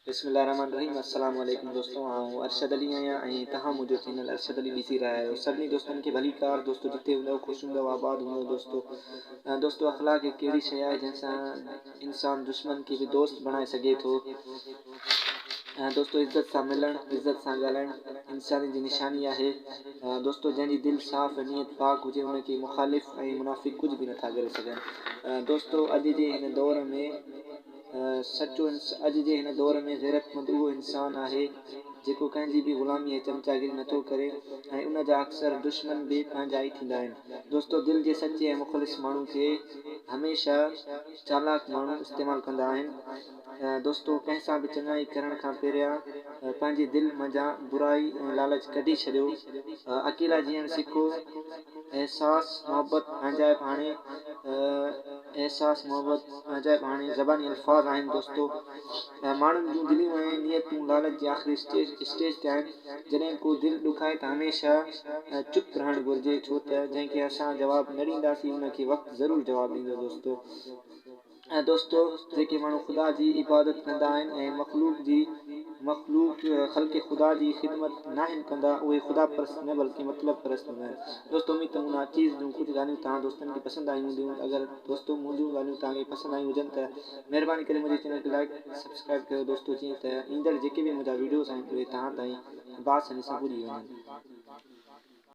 بسم الله الرحمن الرحيم السلام عليڪم دوستو آئون ارشد علي آهيان ۽ توهان منهنجو چينل ارشد علي ڏسي رهيا آهيو سڀني دوستن کي ڀليڪار دوستو جتي هوندؤ خوش هوندؤ آباد هوندؤ دوستو دوستو اخلاق هڪ اهڙي شيء آهي جنهن سان انسان دشمن کي به دوست بڻائي سگهي ٿو دوستو عزت سان ملڻ عزت سان ڳالهائڻ انساني جي نشاني آهي دوستو جنهن جي دل صاف ۽ نيت پاڪ هجي ان کي مخالف ۽ منافق ڪجهه به نٿا ڪري سگهن دوستو اڄ جي هن دور ۾ سچو اڄ جي هن دور ۾ غيرتمند اهو انسان آهي، جيڪو ڪنهن جي به غلامي ۽ چمچاگيري نٿو ڪري ۽ ان جا اڪثر دشمن به پنهنجا ئي ٿيندا آهن. دوستو دل جي سچي ۽ مخلص ماڻهو کي هميشه چالاڪ ماڻهو استعمال ڪندا آهن. دوستو ڪنهن سان به چڱائي ڪرڻ کان پهريان پنهنجي دل منجهان برائي ۽ لالچ ڪڍي ڇڏيو. اڪيلا جيئڻ سکو. احساس محبت پنهنجائپ هاڻي احساس محبت عجائب هاڻي زباني الفاظ آهن دوستو ماڻهن جون دليون ۽ نيتون لالچ جي آخري اسٽيج تي آهن جڏهن ڪو دل ڏکائي ته هميشه چپ رهڻ گهرجي ڇو ته جنهن کي اسان جواب نه ڏينداسين ان کي وقت ضرور جواب ڏيندو دوستو ۽ دوستو جيڪي ماڻهو خدا جي عبادت ڪندا آهن ۽ مخلوق جي مخلوق خلق خدا جي خدمت ناهن ڪندا اهي خدا پرست نه بلڪه مطلب پرست هوندا آهن دوستو اميد ته مون ناچيز جون ڪجهه ڳالهيون توهان دوستن کي پسند آيون هونديون اگر دوستو منهنجون ڳالهيون توهان کي پسند آيون هجن ته مهرباني ڪري منهنجي چينل کي لائڪ سبسڪرائب ڪيو دوستو جيئن ته ايندڙ جيڪي به منهنجا ويڊيوز آهن اهي توهان تائين بآساني سان پڄي وڃن.